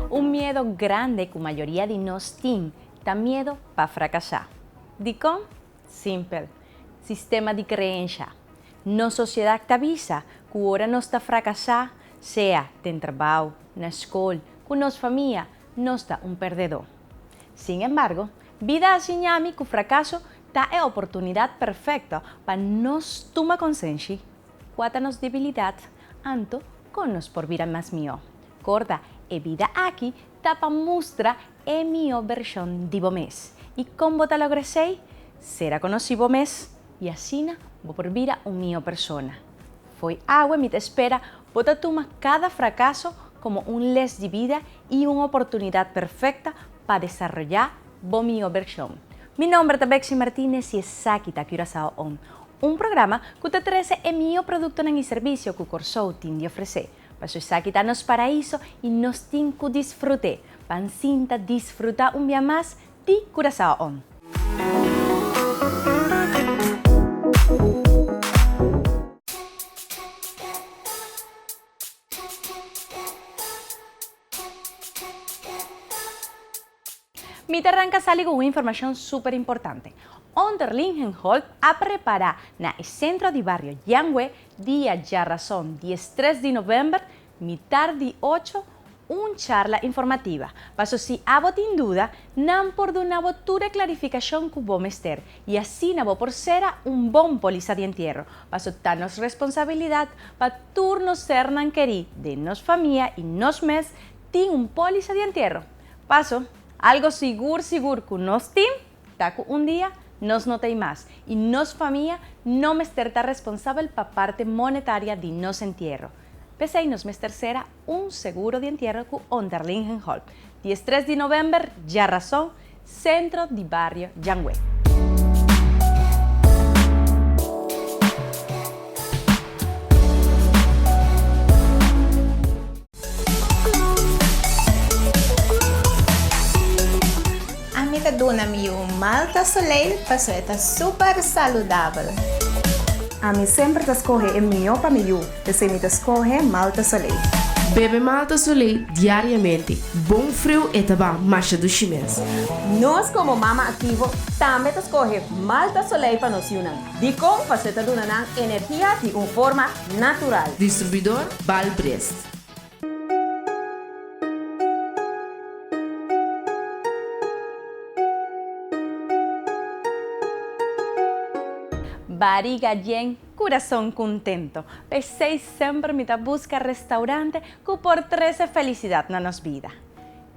Un miedo grande ku mayoria di nos tin ta miedo pa frakasá. Dikon? Simpel. Sistema di kreensha. Nos sosiedat ta bisa ku ora nos ta frakasá, sea den trabou, na skol, ku nos famia, nos ta un pèrdedó. Sin embargo, bida a siña mi ku frakaso ta e oportunidat perfekto pa nos tuma konsenshi kua ta nos debilidat, anto kon nos por bira mas mihó. Korda, e bida aki ta pa mustra e mihó bershon di bo mes. I kon bo ta logra esei? Sera konosí bo mes i asina bo por bira un mihó persona. Fo'i awe mi ta spera bo ta tuma kada frakaso komo un les di bida i un oportunidat perfekta pa desaroyá bo mihó bershon. Mi nomber ta Bexy Martinez i esaki ta Curaçao On, un programa ku ta trese e mihó produktonan i servisio ku Kòrsou tin di ofresé. Paso esaki ta nos paraiso i nos tin ku disfrut'é. Ban sinta disfrutá un bia mas di Curaçao On. Mi ta ranka sali ku un informashon super importante. Onderlingenhulp a prepará na e sentro di bario Yangue dia djarason diestres di novèmber mitar di ocho un charla informativa. Paso si abo tin duda, nan por duna bo tur e klarifikashon ku bo mester i asina bo por sera un bon polisa di entierro. Paso ta nos responsabilidat pa tur nos sernan kerí den nos famia i nos mes tin un polisa di entierro. Paso, algo sigur sigur ku nos tin ta ku un dia nos no ta ei mas i nos famia no mester ta responsabel pa parte monetaria di nos entierro. P'esei nos mester sera un seguro di entierro ku Onderlingenhulp. Diestres di novèmber, djarason, Sentro di Bario Janwe. Ami ta duna mi yu Malta Soleil paso e ta super saludabel. Ami semper ta skohe e mihó pa mi yu, p'esei mi ta skohe Malta Soleil. Bebe Malta Soleil diariamente, bon friu e ta ba masha dushi mes. Nos komo mama aktivo tambe ta skohe Malta Soleil pa nos yunan. Dikon? Paso e ta duna nan energia di un forma natural. Distribuidor Balbrest. Bariga yen, kurason kuntento. P'esei semper mi ta buska restaurante ku por trese felisidat na nos bida.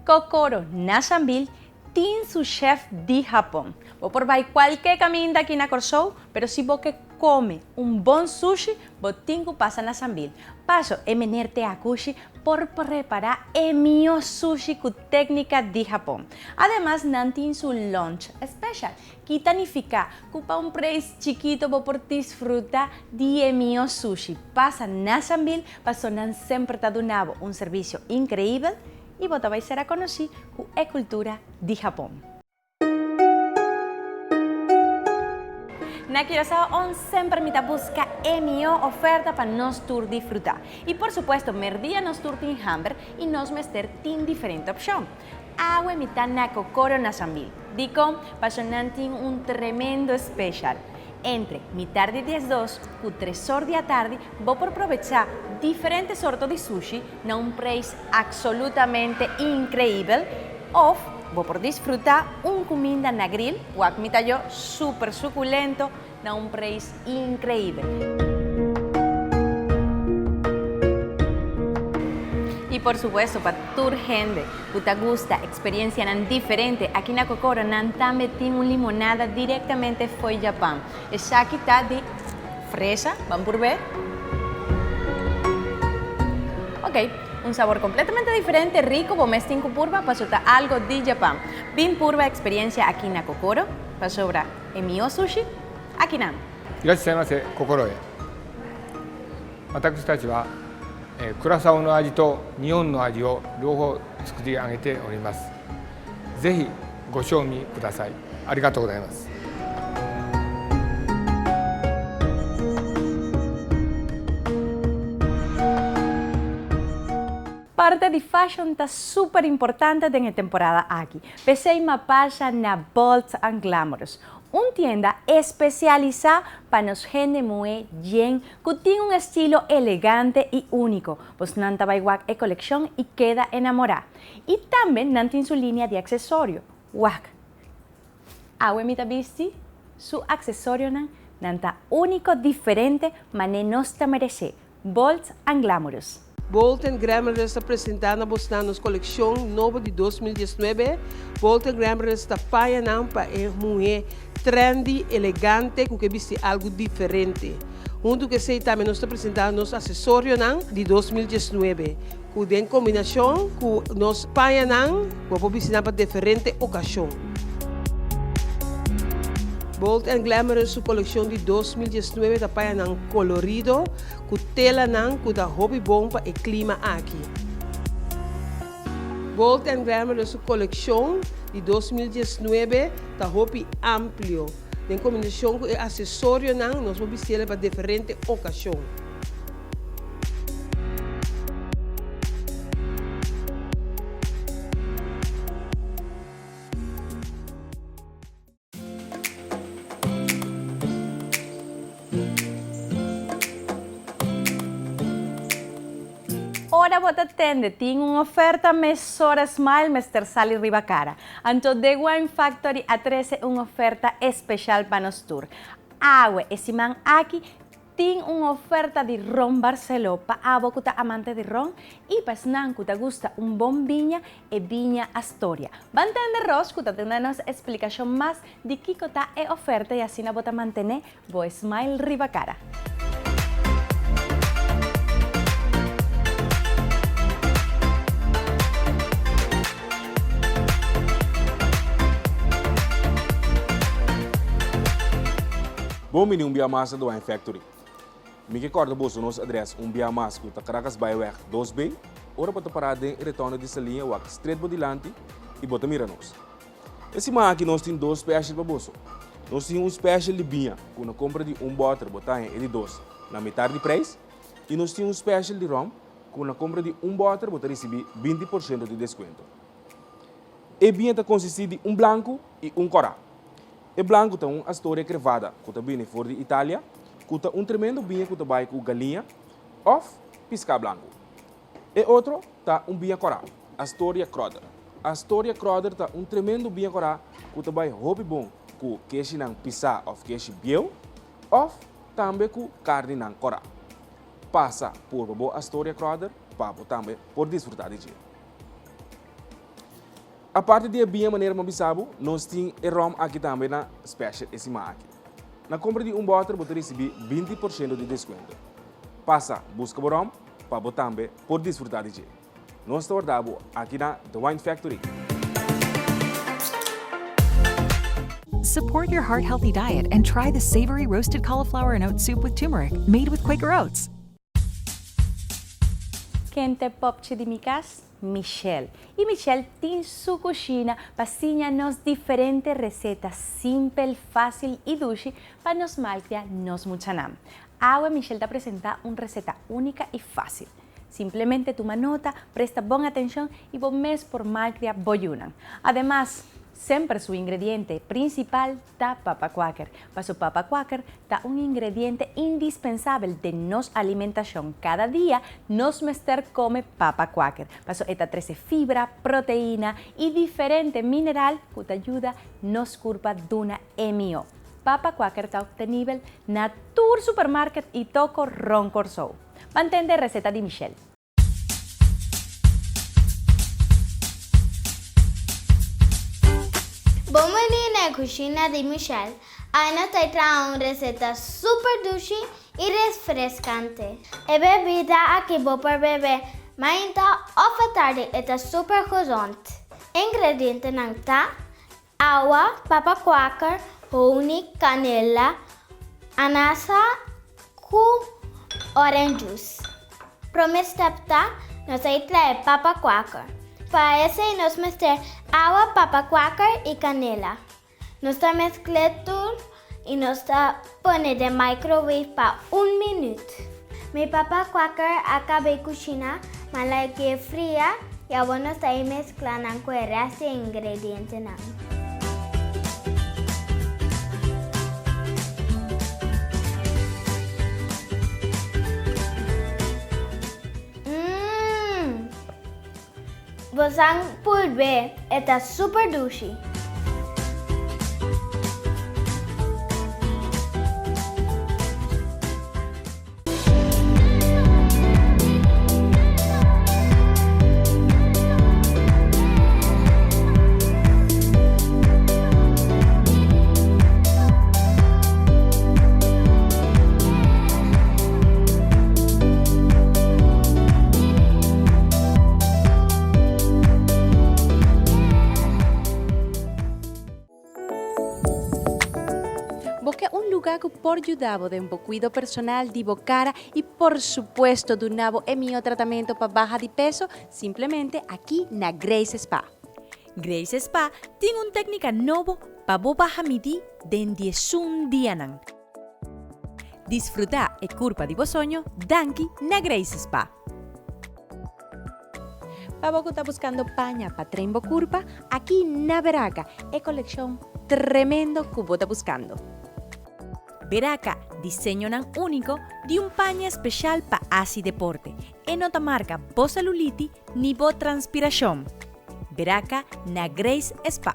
Kokoro na Shambil tin su chef di Hapon. Bo por bai kualke kaminda aki na Kòrsou, pero si bo ke kome un bon sushi, bo tin ku pasa na Sambil. Paso e meneer Teakushi por prepará e mihó sushi ku téknika di Hapon. Ademas nan tin su lunch special, ki ta nifiká ku pa un preis chikito bo por disfrutá di e mihó sushi. Pasa na Sambil paso nan semper ta duna bo un servisio inkreibel i bo ta bai sera konosí ku e kultura di Hapon. Na Curaçao On semper mi ta buska e mihó oferta pa nos tur disfrutá. I por supuesto merdia nos tur tin hamber i nos mester tin diferente opshon. Awe mi ta na Kokoro na Sambil. Dikon? Paso nan tin un tremendo special. Entre mitar di diesdos ku tresor di atardi bo por probechá diferente sorto di sushi na un preis absolutamente inkreibel òf bo por disfrutá un kuminda na gril, wak mi ta yo, super sukulento na un preis inkreibel. I por supuesto pa tur hende ku ta gusta eksperensianan diferente, aki na Kokoro nan tambe tin un limonada direktamente fo'i Japan. Esaki ta di fresa, ban purbe. Ok, un sabor completamente diferente, rico, bo mes tin cu purba paso ta algo di Japan. Bin purba experiencia aki na Kokoro, pasobra e mihó sushi aki nan. Irashaimase 心得私たちはクラサオの味と日本の味を両方作り上げております。ぜひご賞味ください。ありがとうございます。Deporte di fashion ta super importante den e temporada aki. P'esei m'a pasa na Bold and Glamorous, un tienda espesialisá pa nos hende muhé yen ku tin un estilo elegante i úniko. Bos nan ta bai wak e kolekshon i keda enamorá. I tambe nan tin su linia di aksesorio. Wak! Awe mi ta bisti su aksesorionan, nan ta úniko, diferente, mané nos ta meresé. Bold and Glamorous. Bold and Glamorous ta presentá na bosnan nos kolekshon nobo di 2019. Bold and Glamorous ta pañanan pa e muhé trendy, elegante ku ke bisti algu diferente. Huntu ku esei tambe nos ta presentá nos asesorionan di 2019 ku den kombinashon ku nos pañanan bo por bisti nan pa diferente okashon. Bold and Glamorous su kolekshon di 2019 ta pañanan kolorido ku telanan ku ta hopi bon pa e klima aki. Bold and Glamorous su kolekshon di 2019 ta hopi amplio. Den kombinashon ku e asesorionan nos por bistiel pa diferente okashon. Ora bo ta tende tin un oferta mesora smile mester sali riba cara. Anto The Wine Factory a trece un oferta especial pa nos tur. Awe e siman aki Tin un oferta di ron Barceló pa abo ku ta amante di ron i pa esnan ku ta gusta un bon biña, e biña Astoria. Ban tende Ros ku ta duna nos esplikashon mas di kiko ta e oferta i asina bo ta mantené bo smile riba kara. Bon bini un bia mas na The Wine Factory. Mi ke kòrda boso nos adrès un bia mas ku ta Caracasbaaiweg 2B. Ora bo ta pará den e retònde di Saliña wak stret bo dilanti i bo ta mira nos. E siman aki nos tin dos special pa boso. Nos tin un special di biña ku na kompra di un bòter bo ta haña e di dos na mitar di preis i nos tin un special di ròm ku na kompra di un bòter bo ta risibí 20% di deskuento. E biña ta konsistí di un blanku i un kòrá. E blanku ta un Astoria Crevada ku ta bini for di Italia, ku ta un tremendo biña ku ta bai ku galiña òf piská blanku. E otro ta un biña kòrá, Astoria Croder. Astoria Croder ta un tremendo biña kòrá ku ta bai hopi bon ku keshinan pisá òf keshi bieu òf tambe ku karninan kòrá. Pasa purba bo Astoria Croder pa bo tambe por disfrutá di dje. Aparte di e biña manera mi a bisa bo, nos tin e rom aki tambe na special e siman aki. Na compra di un boter bo ta ricibi 20% di descuento. Pasa busca bo rom pa bo tambe por disfruta di dje. Nos ta warda bo aki na The Wine Factory. Support your heart healthy diet and try the savory roasted cauliflower and oat soup with turmeric made with Quaker Oats. Ken ta e popchi di mi cas? Michelle. I Michelle tin su cushina pa siña nos diferente receta simpel, facil y dushi pa nos malcria nos muchanan. Awe Michelle ta presenta un receta unica y facil. Simplemente tuma nota, presta bon atencion y bo mes por malcria bo yunan. Ademas, semper su ingrediente principal ta papa kwaker. Paso papa kwaker ta un ingrediente indispensabel den nos alimentashon. Kada dia nos mester kome papa kwaker, paso e ta trese fibra, proteina i diferente mineral ku ta yuda nos kurpa duna e mihó. Papa kwaker ta optenibel na tur supermarket i toko rònt Kòrsou. Ban tende e reseta di Michelle. Bon bini na e kushina di Michelle. Awe nos ta traha un reseta super dushi i refreskante. E bebida aki bo por bebe mainta òf atardi, e ta super gezond. Ingredientenan ta, Awa, papa kwaker, honing, kanela, anasa ku orange juice. Prome step ta, nos a trae papa kwaker. Pa esei nos mester awa, papa kwaker i kanela. Nos ta meskl'e tur i nos ta pone den microwave pa un minuut. Mi papa kwaker a kab'e kushina. Ma like e fria y awor nos ta e mezcla nan cu e rest di e ingredientenan. Mmm! Bosan purbe, e ta super dushi. Bo ke un lugá ku por yuda bo den bo kuido personal di bo kara i por supuesto duna bo e mihó tratamentu pa baha di peso? Simplemente aki na Grace Spa. Grace Spa tin un téknika nobo pa bo baha midí den diesun dianan. Disfrutá e kurpa di bo soño danki na Grace Spa. Pa bo ku ta buskando paña pa train bo kurpa, aki na Beraka e kolekshon tremendo ku bo ta buskando. Beraka, diseñonan úniko di un paña speshal pa hasi deporte. E no ta marka bo seluliti ni bo transpirashon. Beraka na Grace Spa.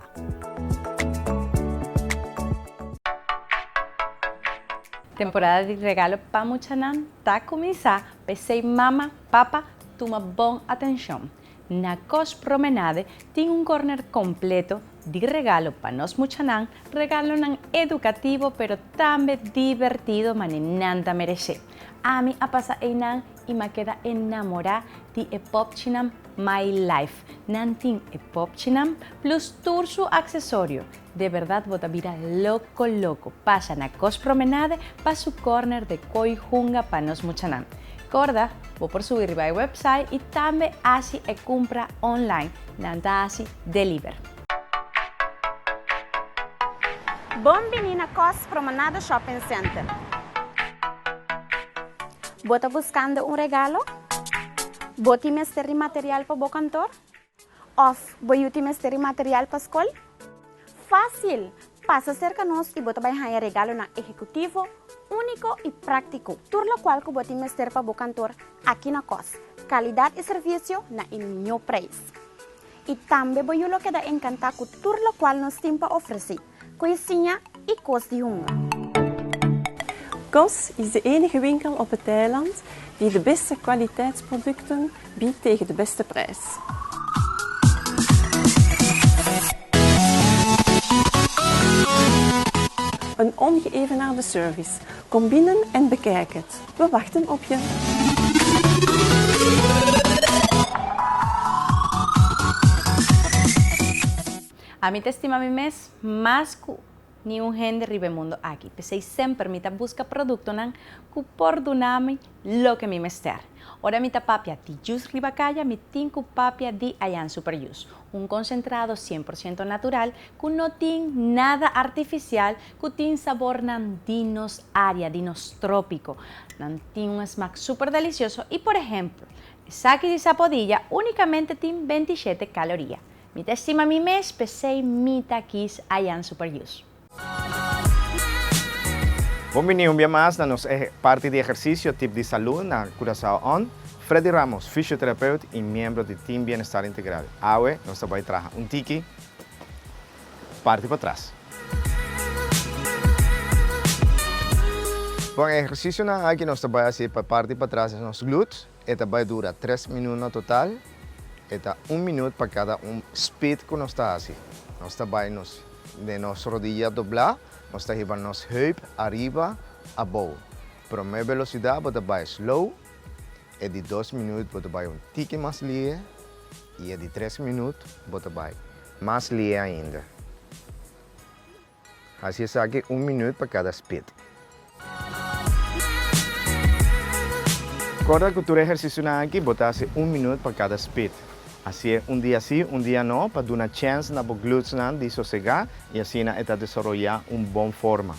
Temporada di regalo pa muchanan ta kuminsá, p'esei mama, papa tuma bon atenshon. Na Kos Promenade tin un corner completo di regalo pa nos muchanan, regalonan educativo pero tambe divertido mane nan ta merece. Ami a pasa eynan y m'a keda enamora di e popchinan My Life. Nan tin e popchinan plus tur su accesorio. De berdad bo ta bira loco loco. Pasa na Kos Promenade pa su corner de kooi hunga pa nos muchanan. Corda, bo por subi riba e website y tambe haci e cumpra online. Nan ta haci deliver. Bon bini na Kos Promenade Shopping Center. Bo ta buscando un regalo? Bo tin mester di material pa bo kantoor? Òf bo yu tin mester di material pa skol? Fásil! Pasa serka nos i bo ta bai haña regalonan ehekutivo, úniko i práktiko. Tur lokual ku bo tin mester pa bo kantor aki na kos. Kalidat i servisio na e mihó preis. I tambe bo yu lo keda enkantá ku tur lokual nos tin pa ofresé, ku e siña i kos di hunga. Kos is de enige winkel op het eiland die de beste kwaliteitsproducten biedt tegen de beste prijs. Een ongeëvenaarde service. Kom binnen en bekijk het. We wachten op je. Ami ta estima mi mes mas ku Niun hende riba e mundo aki. P'esei semper mi ta buska produktonan ku por duna mi loke mi mester. Ora mi ta papia di jus riba kaya, mi tin ku papia di Ayan Super Jus, un konsentrado sien por siento natural ku no tin nada artifisial, ku tin sabornan di nos área, di nos trópiko. Nan tin un smak super delisioso i por ehempel, esaki di sapodilla únikamente tin bentishete kaloria. Mi ta estima mi mes, p'esei mi ta kis Ayan Super Jus. Bon bini un bia mas na nos parti di ehersisio Tip di Salú na Curaçao On. Freddy Ramos, fisioterapeut i miembro di Team Bienestar Integral. Awe nos ta bai traha un tiki parti patras. Bon, e ehersisionan aki nos ta bai hasi pa parti patras es nos glutes. E ta bai dura tres minuut na total. E ta un minuut pa kada un speed ku nos ta hasi. Nos ta bai nos den nos rodilla doblá, nos ta hiba nos heup ariba abou. Promé velosidat bo ta bai slow, e di dos minuut bo ta bai un tiki mas lihe i e di tres minuut bo ta bai mas lihe ainda. Hasi esaki un minuut pa kada speed. Korda ku tur ehersisionan aki bo ta hasi un minuut pa kada speed. Hasié un dia sí, un dia no pa duna chèns na bo glutesnan di sosegá i asina e ta desaroyá un bon forma.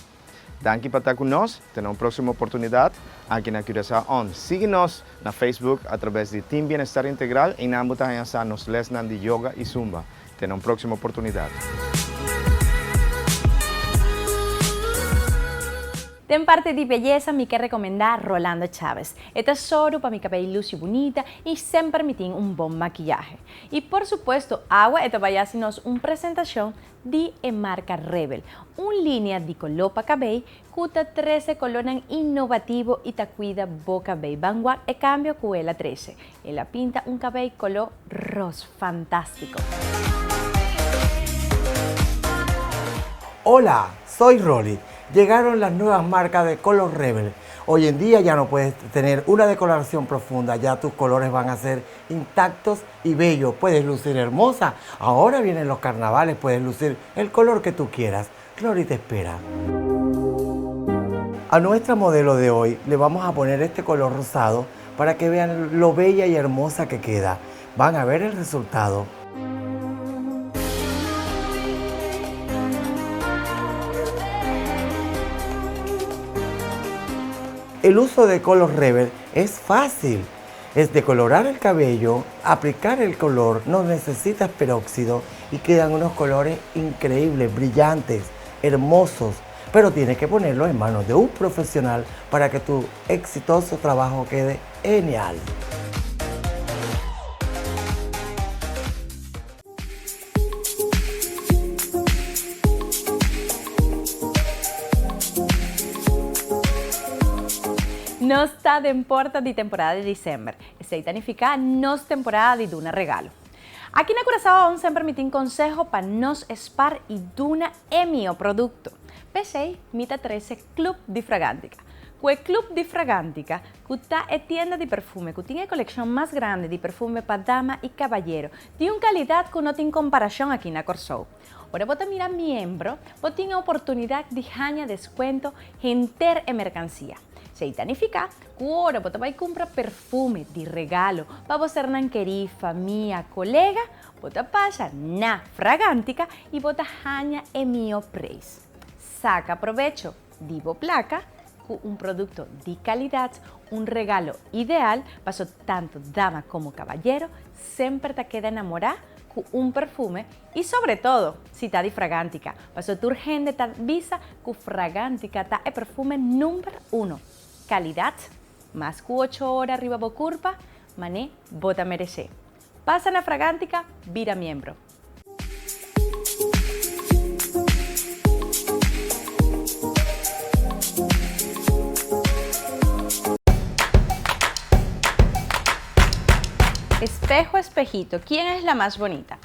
Danki pa ta ku nos, te na un próksimo oportunidat aki na Curaçao On. Sigui nos na Facebook a traves di Team Bienestar Integral, einan bo ta haña sa nos lèsnan di yoga i zumba. Te na un próksimo oportunidat. Den parti di beyesa mi ke rekomendá Rolando Chavez. E ta soru pa mi kabei lusi bunita i semper mi tin un bon makiyahe. I por supuesto awe e ta bai hasi nos un presentashon di e marka Rebel, un linea di koló pa kabei ku ta trese kolónan inovativo i ta kuida bo kabei. Ban wak e kambio ku el a trese. El a pinta un kabei koló ros fantástiko. Hola, soy Rolly. Llegaron las nuevas marcas de Color Rebel. Hoy en día ya no puedes tener una decoloración profunda, ya tus colores van a ser intactos y bellos. Puedes lucir hermosa. Ahora vienen los carnavales, puedes lucir el color que tú quieras. Glory te espera. A nuestra modelo de hoy le vamos a poner este color rosado para que vean lo bella y hermosa que queda. Van a ver el resultado. El uso de Color Rebel es fácil. Es decolorar el cabello, aplicar el color, no necesitas peróxido y quedan unos colores increíbles, brillantes, hermosos. Pero tienes que ponerlo en manos de un profesional para que tu exitoso trabajo quede genial. Nos ta den porta di temporada di december. Esey ta nifica nos temporada di duna regalo. Aki na Curaçao aun semper mi tin conseho pa nos spar y duna e mio producto. P'esey mi ta trece Club di Fragantica. Cu e Club di Fragantica, cu ta e tienda di perfume cu tin e coleccion mas grandi di perfume pa dama y cabayero, di un calidad cu no tin comparacion aki na Corsou. Ora bo ta mira miembro, bo tin e oportunidad di haña descuento henter e mercancia. Esey ta nifica cu ora bo ta bay cumpra perfume di regalo pa bo sernan keri, famia, colega, bo ta pasa na Fragantica y bo ta haña e mio prijs. Saca probecho di bo placa cu un producto di calidad, un regalo ideal paso tanto dama como caballero semper ta keda enamora cu un perfume y sobre todo si ta di Fragantica paso tur hende ta bisa cu Fragantica ta e perfume number uno. Calidad, mas cu ocho ora riba bo curpa, mane bo ta merece. Pasa na Fragantica, bira miembro. Espejo, espejito, quién es la más bonita?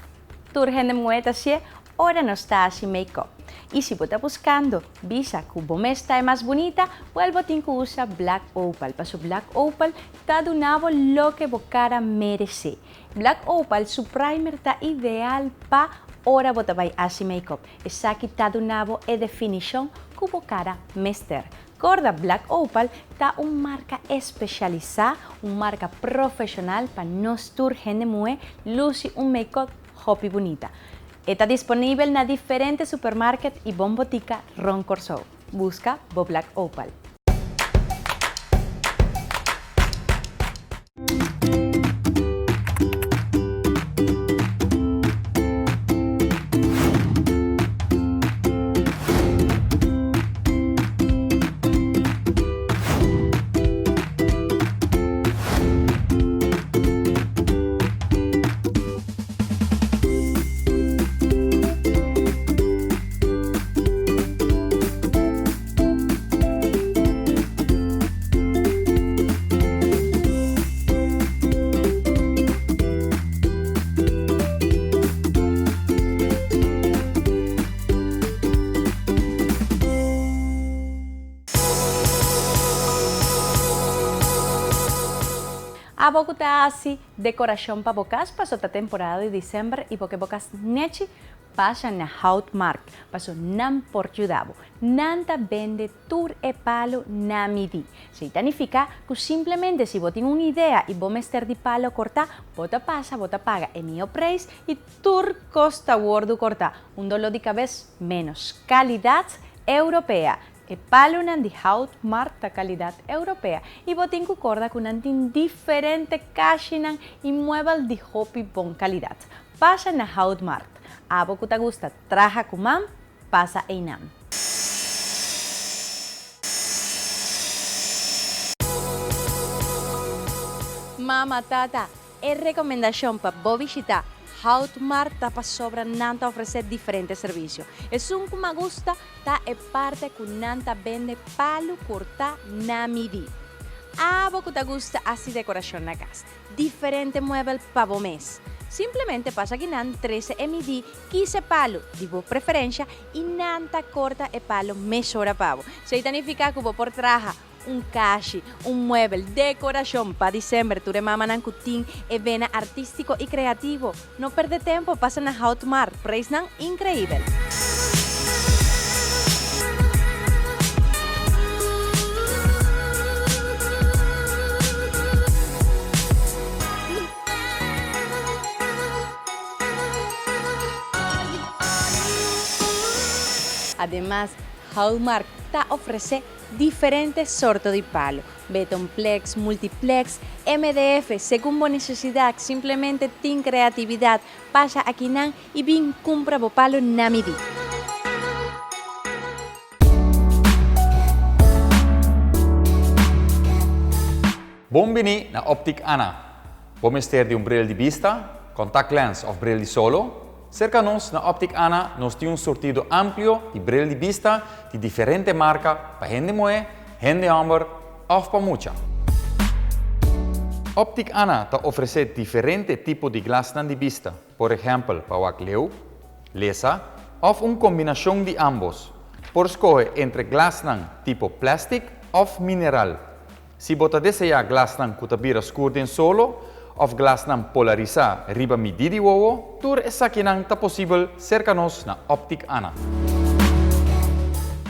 Tur hende muhé ta hacié ora nos ta haci make-up. Y si bo ta buscando bisa cu bo mes ta e mas bunita, wel bo tin cu usa Black Opal, paso Black Opal ta duna bo loke bo cara merece. Black Opal su primer ta ideal pa ora bo ta bai haci make-up. Esaki ta duna bo e definicion cu bo cara mester. Corda Black Opal ta un marca especialisa, un marca profesional pa nos tur hende muhe luci un make-up hopi bunita. E ta disponibel na diferente supermarket y bon botica rond Corsou. Busca bo Black Opal. Abo ku ta hasi dekorashon pa bo kas paso ta temporada di disember i bo ke bo kas nechi Pasa na Houtmarkt paso nan por yuda bo. Nan ta bende tur e palo na midí. Esei ta nifiká ku simplemente si bo tin un idea i bo mester di palo kortá, bo ta pasa, bo ta paga e mihó preis i tur kos ta wòrdu kortá. Un doló di kabes ménos. Kalidat Europea. E palunan di Houtmart ta kalidat europea i bo tin ku korda ku nan tin diferente kashinan i muebel di hopi bon kalidat. Pasa na Houtmart. Abo ku ta gusta traha ku man, pasa einan. Mama, tata, E rekomendashon pa bo bishitá Houtmart ta pasobra nan ta ofresé diferente servisio. Esun ku mas gusta ta e parte ku nan ta bende palu kortá na midí. Abo ku ta gusta hasi dekorashon na kas, diferente muebel pa bo mes. Simplemente pasa aki nan trese e midí kise palu di bo preferensha i nan ta korta e palu mesora pa bo. Esei ta nifiká ku bo por traha Un kashi, un muebel, dekorashon pa disember tur e mamanan ku tin e vena artístiko i kreativo. No pèrdè tempu, pasa na Houtmart, preisnan inkreibel. Ademas, Houtmart ta ofresé Diferente sorto di palo, betonplex, multiplex, MDF, segun bo necesidad, simplemente tin creatividad, pasa akinan y bin cumpra bo palo na midi. Bon bini na Optic Ana. Bo mester di un bril di bista, contactlens of bril di solo? Serka nos na Optic Ana nos tin un surtido amplio di bril di bista di diferente marka pa hende muhé, hende hòmber òf pa mucha. Optic Ana ta ofresé diferente tipo di glasnan di bista, por ehèmpel pa wak leu, lesa òf un kombinashon di ámbos. Por skohe entre glasnan tipo plèstik òf mineral. Si bo ta deseá glasnan ku ta bira skur den solo òf glasnan polarisá riba midí di wowo, tur esakinan ta posibel serka nos na Optic Ana.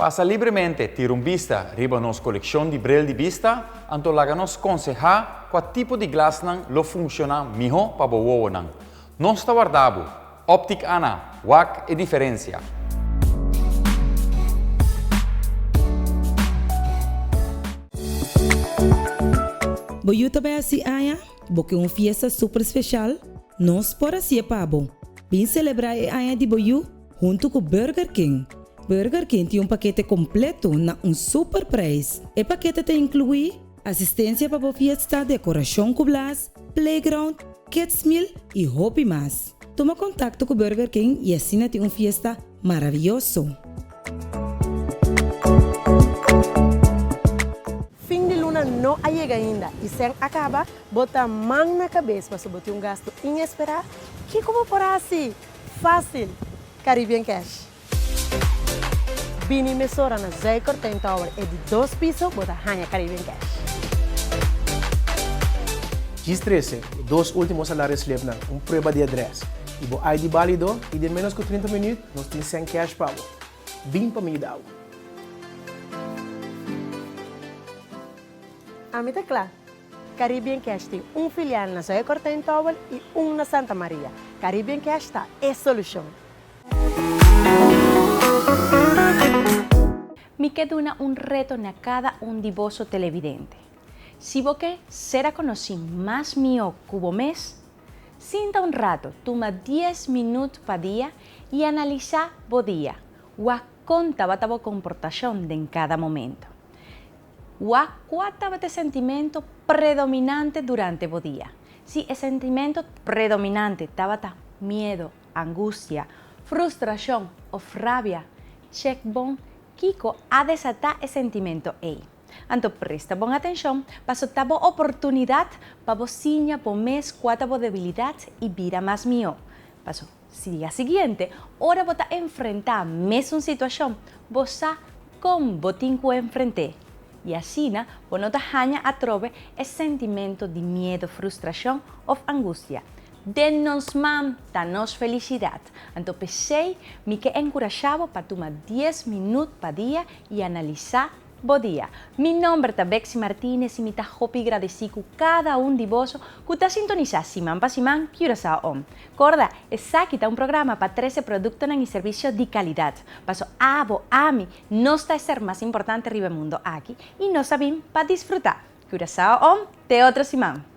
Pasa libremente tira un bista riba nos kolekshon di bril di bista, anto laga nos konsehá kua tipo di glasnan lo funshoná mihó pa bo wowonan. Nos ta warda bo! Optic Ana, wak e diferencia! Bo yu ta bai hasi aña? Bo ke un fiesta super special? Nos por hasié pa bo! Bin celebra e aña di bo yu huntu ku Burger King! Burger King tin un pakete completo na un super prijs. E pakete ta inclui. Asistencia pa bo fiesta, decoracion cu blas, playground, kids meal y hopi mas. Tuma contacto cu Burger King y asina tin un fiesta maraviyoso. Fin di luna no a yega ainda y sèn a caba, bo ta man na cabes pasobra bo tin un gasto inespera? Kico bo por haci? Facil! Caribbean Cash. Bini mesora na Zuikertuin Tower e di dos piso bo ta haña Caribbean Cash. Djis trese e dos ultimo salario slipnan, un prueba di adres y bo ID balido y den menos cu 30 minuut nos tin cen cash pa bo. Bin pa mi yuda bo. Ami ta cla. Caribbean Cash tin un filial na Zuikertuin Tower y un na Santa Maria. Caribbean Cash ta e solucion. Mi ke duna un reto na kada un di boso televidente. Si bo ke ser a konosí mas mihó ku bo mes, sinta un rato, tuma dies minüt pa dia i analisá bo dia. Wak kon tabata bo komportashon den kada momento. Wak kua tabata e sentimentu predominante durante bo dia. Si e sentimentu predominante tabata miedu, angustia, frustrashon òf rabia, chèk bon kiko a desatá e sentimento ei. Anto presta bon atenshon paso ta bo oportunidat pa bo siña bo mes kua ta bo debilidat i bira mas mihó. Paso si dia siguiente ora bo ta enfrentá mesun situashon, bo sa kon bo tin ku enfrent'é. I asina bo no ta haña atrobe e sentimento di miedu, frustrashon òf angustia. Den nos man ta nos felisidat. Anto p'esei mi ke enkurashá bo pa tuma dies minut pa dia i analisá Bo dia. Mi nomber ta Bexy Martinez y mi ta hopi gradeci cu cada un di boso cu ta sintonisa siman pa siman Curaçao On. Corda, esaki ta un programa pa trece productonan y servicio di calidad. Paso abo, ami, nos ta e ser mas importante riba e mundo aki y nos a bin pa disfruta. Curaçao On, te otro siman!